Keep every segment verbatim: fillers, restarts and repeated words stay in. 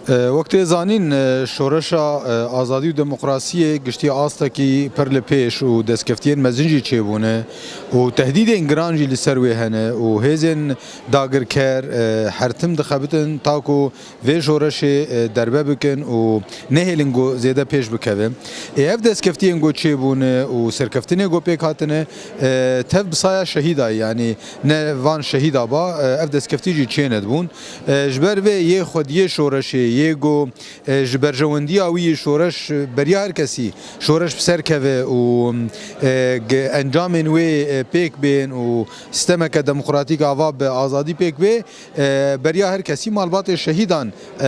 E, wek tê zanîn, e, şoreşa, e, azadî û demokrasiyê giştî astekî pir li pêş û destkeftiyên mezin jî çêbûne û tehdîdên giran jî li ser wê hene û hêzên dagirker, e, her tim dixebitin ta ku vê şoreşê, e, derbe bikin û nehêlin ku zêde pêş bikeve. Ê, ev destkeftiyên ku çêbûne û serkeftinê ku pêk hatine, e, tev bi saya şehîda, yanî ne van şehîda ba, e, ev destkeftî jî çênedibûn. E, ji ber vê yê xwediyê şoreşê, yê ku, e, ji berjewendiya wî yê şoreş, e, beriya her kesî şoreş bi ser keve û, e, ge-, encamên wê, e, pêk bên û sîstemeke demokratîk ava bi azadî pêk bê, e, beriya her kesî malbatê şehîdan, e,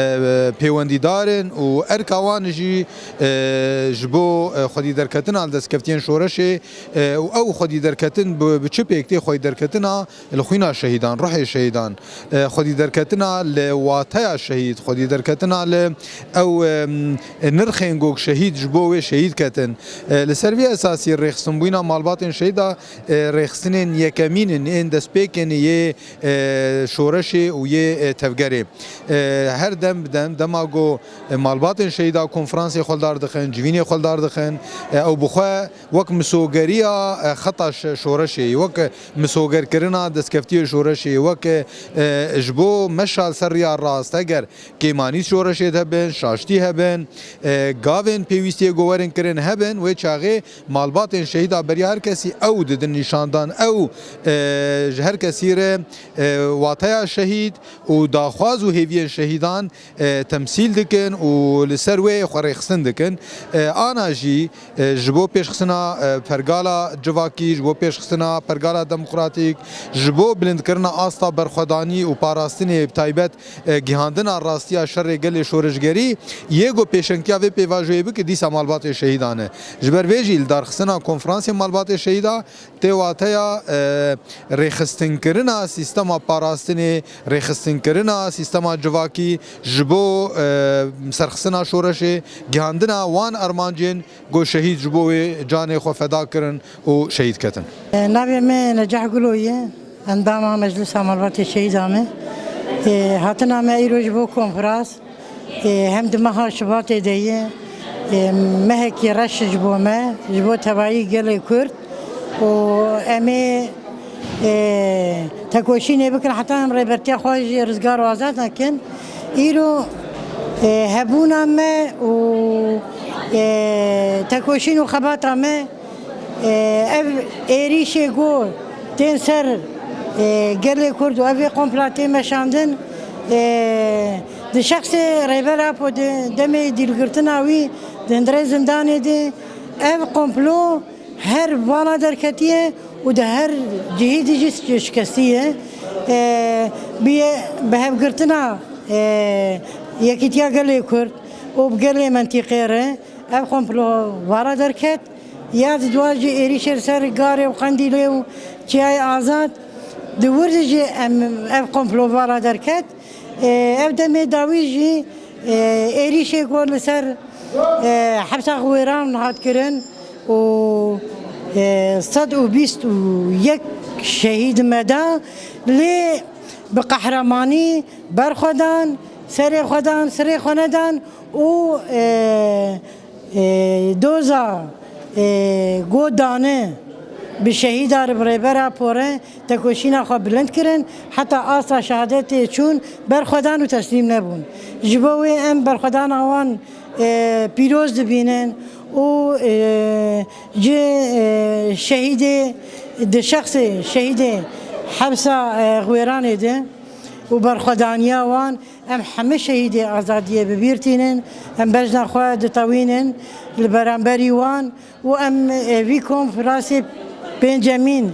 pêwendîdar in û erka wan jî, e, ji bo, e, xwedî derketina li destkeftiyên şoreşê, e, û ew xwedî derketin bi, bi çi pêk tê xwedî derketina li xwîna şehîdan, ruhê şehîdan, e, xwedî derketina li wateya şehîd, xwedî derketina li ew, em, nirxên ku şehîd ji bo wê şehîd ketin. E, li ser vî esasî rêxistinbûyîna malbatên şehîda, e, rêxistinên yekemîn in, ên destpêkên yê, e, şoreşê û yê, e, tevgerê. E, her dem bi dem, dema ku, e, malbatên şehîda konferansê xwe li dar dixin, civînê xwe li dar dixin, e, ew bi xwe wek misogeriya, e, xeta şe-, şoreşê, wek misogerkirina destkeftiyê şoreşê, wek, e, ji bo meşa li ser riya rast, heger kêmanî şoreşê de bin, şaştî hebin, e, gavên pêwîstiyê ku werin kirin hebin, wê çaxê malbatên şehîda beriya her kesî ew didin nîşandan, ew, e, ji her kesî re, e, wateya şehîd û daxwaz û hêviyên şehîdan, e, temsîl dikin û li ser wê xwe rêxistin dikin. E, ana jî, e, ji bo pêşxistina, e, pergala civakî, ji bo pêşxistina pergala demokratîk, ji bo bilindkirina asta berxwedanî û parastinê bi taybet, e, gihandina rastiya şerê gelê şoreşgerî, yê ku pêşengtiya vê pêvajoyê bike, dîsa malbatê şehîdan e. Ji ber vê jî li darxistina konferansê malbatê şehîda tê wateya, e, rêxistinkirina sîstema parastinê, rêxistinkirina sîstema civakî ji bo, e, serxistina şoreşê, gihandina wan armancên ku şehîd ji bo wê canê xwe feda kirin û şehîd ketin. Navê me Necah Gulo ye, endama Meclisa Malbatê Şehîda me. E, hatina me îro ji bo konferans, e, hem di meha Şibatê de ye, e, mehekî reş ji bo me, ji bo tevayî gelê Kurd û em ê, e, tekoşînê bikin heta em rêbertiya xwe jî rizgar û azad nekin. Îro, e, hebûna me û, e, tekoşîn û xebata me, e, ev êrîşê ku tên ser, e, gelê Kurd û ev ê kompla tê meşandin, e, di şexsê Rêber Apo de demê dîlgirtina wî di hundirê zindanê de ev komplo her vala derketiye û di her cihî de jî şikestiye. E, bi, bi hevgirtina, e, Yekîtiya Gelê Kurd û bi gelê mentîqê re ev komplo vala derket. Ya di dua jî êrîşê li ser Garê û Qendîlê û Çiyayê Azad, di wir de jî em ev komplo vala derket. E, ev demê dawî jî, e, êrîşê ku li ser, e, hepsa Xwêran hat kirin û, e, sed û bîst û yek şehîd me da, lê bi qehremanî berxwedan, serê xwe dan, sirê xwe nedan û, e, e, doza, e, go dane bi şehîda re, bi Rêber Apo re tekoşîna xwe bilind kirin, heta asta şehadetê çûn, berxwedan û teslîm nebûn. Ji bo wê em berxwedana wan, e, pîroz dibînin û, e, ji, e, şehîdê, di şexsê şehîdê hepsa, e, Xwêranê de û berxwedaniya wan, em hemî şehîdê azadiyê bi bîr tînin, em bejna xwe ditewînin li beramberî wan û em, e, vî konferansê pêncemîn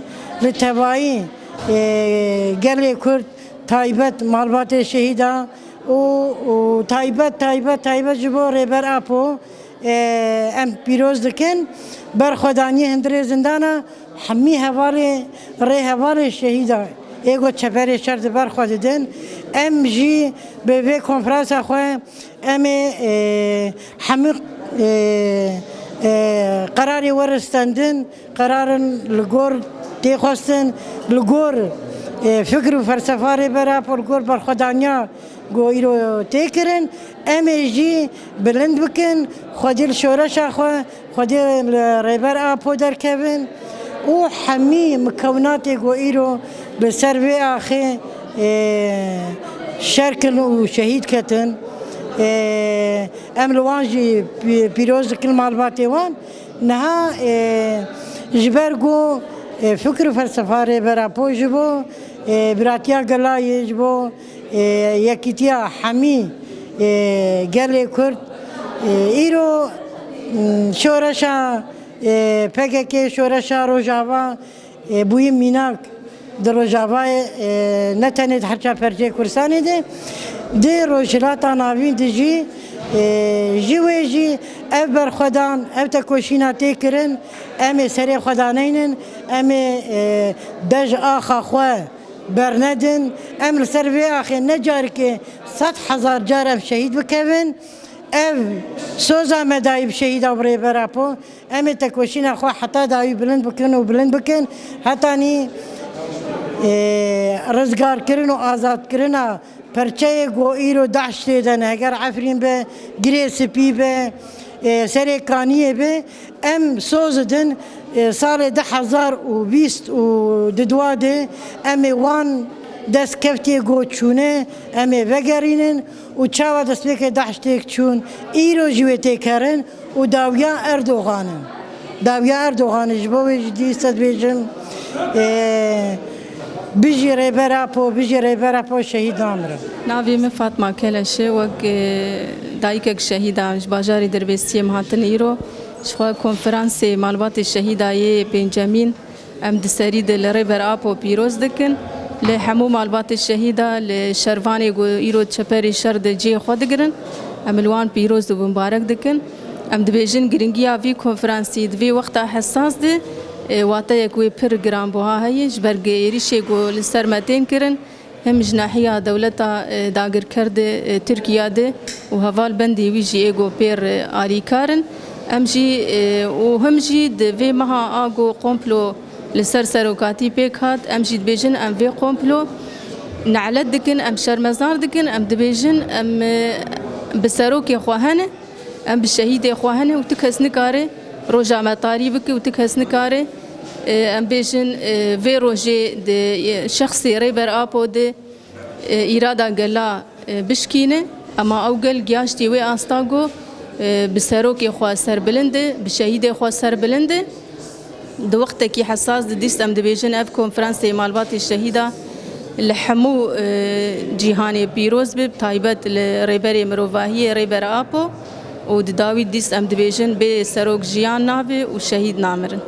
li tevayî, e, gelê Kurd, taybet malbatê şehîda û, û taybet, taybet, taybet ji bo Rêber Apo, e, em pîroz dikin. Berxwedaniyê hundirê zindana hemî hevalê, rêhevalê şehîda ê ku çeperê şer di ber xwe didin. Em jî bi vê konferansa xwe em ê, e, hemî, e, e, qerarê werin stendin, qerarin li gor tê xwestin, li gor E, fikr û felsefa Rêber Apo li gor berxwedaniya ku îro tê kirin, em ê jî bilind bikin, xwedî li şoreşa xwe, xwedî li Rêber Apo derkevin û hemî mikewinatê ku îro li ser vê axê, e, şer kirin û şehîd ketin, e, em li wan jî pî-, pîroz dikin malbatê wan. Niha, e, ji ber ku, e, fikr û felsefa Rêber Apo ji bo, e, biratiya gela ye, ji bo, e, yekîtiya hemî, e, gelê Kurd, e, îro, m, şoreşa, e, P K K, şoreşa Rojava, e, bûyî mînak di Rojavayê, e, ne tenê di herça perçeyê Kurdistanê de, di Rojhilata Navîn de jî, e, ji wê jî ev berxwedan, ev tekoşîna tê kirin, em ê serê xwe daneynin, em ê, e, dej axa xwe bernedin, em li ser vê axê ne carikê sed hezar car em şehîd bikevin. Ev soza me dayî bi şehîda û bi Rêber Apo. Em ê tekoşîna xwe heta dawî bilind bikin û bilind bikin. Hetanî, e, rizgarkirin û azadkirina perçeyê ku îro DAIŞ tê de ne, heger Efrîn be, Girê Spî be, e, Serê Kaniyê be, em soz didin, e, salê du hezar û bîst û du de em ê wan destkeftiyê ku çûne, em ê vegerînin û çawa destpêkê DAIŞ têk çûn, îro jî wê têk herin. û dawiya Erdogan in. Dawiya Erdogan in, ji bo wê jî dîsa dibêjim, e, bijî Rêber Apo, bijî Rêber Apo, şehîd namirin. Navê min Fatma Keleş e, wek, e, dayikek şehîda ji bajarê Dirbêsiyê em hatin îro. Ji xwe konferansê malbatê şehîda yê pêncemîn Em di serî de li Rêber Apo pîroz dikin. Li hemû malbatê şehîda, li şervanê ku îro çeperê şer de cihê xwe digirin, em li wan pîroz û bimbarek dikin. Em dibêjin, giringiya vî konferansî di vê wexta hesas de, e, wateyek wê pir giranbuha heye, ji ber êrîşê ku li ser me tên kirin, hem ji nahiya dewleta, e, dagirker de, e, Tirkiye de û hevalbendê wî jî ê ku pêr, e, alîkar in. Em jî, e, û him jî di vê meha a ku komplo li ser serokatî pêk hat, em jî dibêjin em vê komplo nelet dikin, em şermezar dikin, em dibêjin em, e, bi serokê xwe hene. Em bi şehîdê xwe hene û tu kes nikare roja me tarî bike û tu kes nikare, e, em bêjin, e, vê rojê di, e, şexsê Rêber Apo de, e, îrada gela, e, bişkîne. Ema ew gel giyaştî wê asta ku, e, bi serokê xwe serbilind e, bi şehîdê xwe serbilind e. Di wextekî hesas de dîst em dibêjin ev konferansê malbatê şehîda li hemû, e, cîhanê pîroz be, bi taybet li Rêberê Mirovahiyê Rêber Apo û di dawî dîst em dibêjin bê serok jiyan nabe û şehîd namirin.